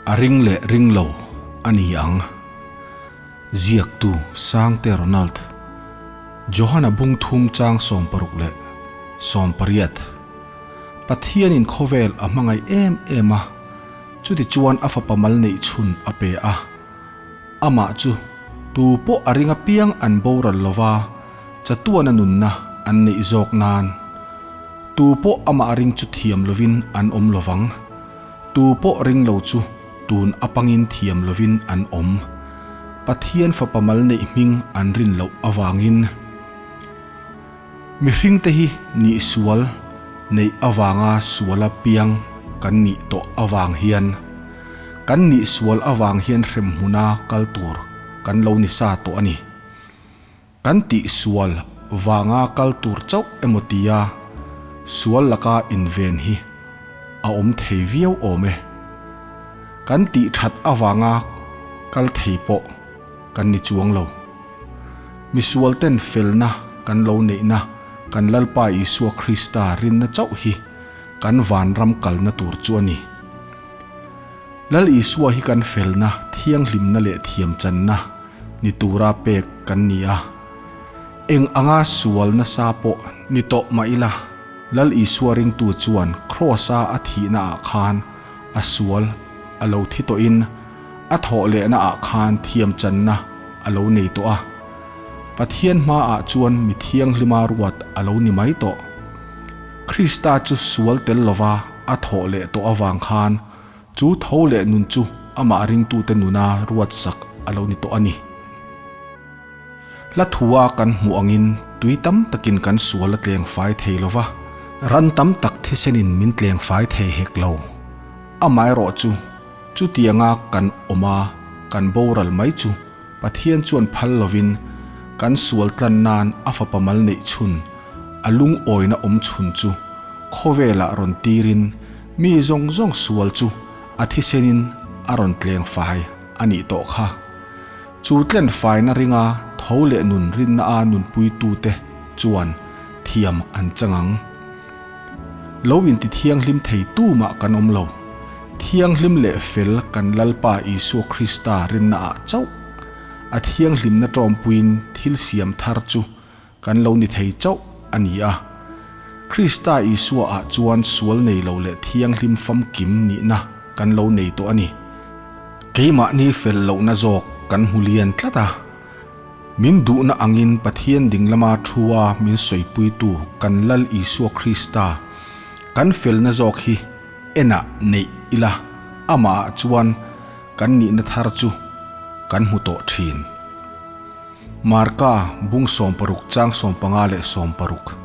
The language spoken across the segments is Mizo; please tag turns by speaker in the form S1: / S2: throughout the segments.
S1: A ring leh ring lo a ni ang. Ziaktu Sangte Ronald, Johana bung thum chang 60 leh 18. Pathianin khawvel a hmangaih em em a, chutichuan a fapa mal neih chhun a pe a. Amah chu tu pawh a ring apiang an boral lova, chatuana nunna an neih zawk nan. Tu pawh amah ring chu thiam lovin an awm lovang. Tu pawh ring lo chu tun apangin thiam lovin an awm. Pathian fapa mal neih hming an rin loh avangin. Mihringte hi nih sual neih avanga suala piang kan nih tawh avang hian, kan nih sual avang hian hremhmuna kal tur kan lo ni sa tawh a ni. Kan tih sual vanga kal tur chauh emaw tia sual laka inven hi a awm thei viau awm e. Kan tih that avanga kal thei pawh kan ni chuang lo. Misualten felna kan lo neihna kan Lalpa Isua Krista rinna chauh hi kan vanram kalna tur chu a ni. Lal Isua hi kan felna, thianghlimna leh thiamchanna ni tura pek kan ni a. Eng anga sual nasa pawh ni tawh mah ila, Lal Isua ringtu chuan Kraws-a a thihna ah khan a sual a lo thi tawhin a thawh lehna ah khan thiamchanna a lo nei tawh a. Pathian hmaah chuan mi thianghlima ruat a lo ni mai tawh. Krista chu sual tel lova a thawh leh tawh avang khan chu tho leh nun chu amah ringtute nuna ruatsak a lo ni tawh a ni. Hla thua kan hmuh angin tui tam takin kan sual a tleng fai thei lova, ran tam tak thisenin min tleng fai thei hek lo. Amaherawhchu, Chutianga kan awm a, kan boral mai chu Pathian chuan phal lovin kan sual tlan nan a fapa mal neih chhun, a lungawina awm chhun chu khawvelah rawn tirin mi zawng zawng sual chu a thisenin a rawn tleng fai a nih tawh kha. Chu tlen faina ringa tho leh nun rinna a nunpuitute chuan thiam an chang ang. Lo inti thianghlim thei tumah kan awm lo. Thianghlim leh fel kan Lalpa Isua Krista rinnaah chauh a thianghlimna tawmpuiin thil siam thar chu kan lo ni thei chauh a ni a. Krista Isuaah chuan sual nei lo leh thianghlim famkim nihna kan lo nei tawh a ni. Keimahni fel lohna zawk kan hmu lian tlat a. Min duhna angin Pathian dinglama thua min sawipuitu kan Lal Isua Krista kan felna zawk hi enah neih ila, amahah chuan kan nihna thar chu kan hmu tawh thin. Marka bung 60 chang 15 leh 60.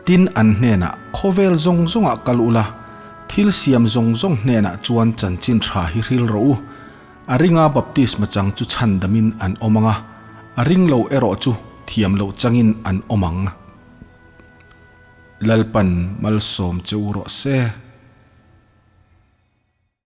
S1: Tin an hnenah, Khawvel zawng zawngah kal ula, thil siam zawng zawng hnenah chuan chanchin tha hi hril rawh u, A ringa baptisma chang chu chhandamin an awm ang a, a ring lo erawh chu thiam loh changin an awm ang. Lalpan malsawm che u rawh se.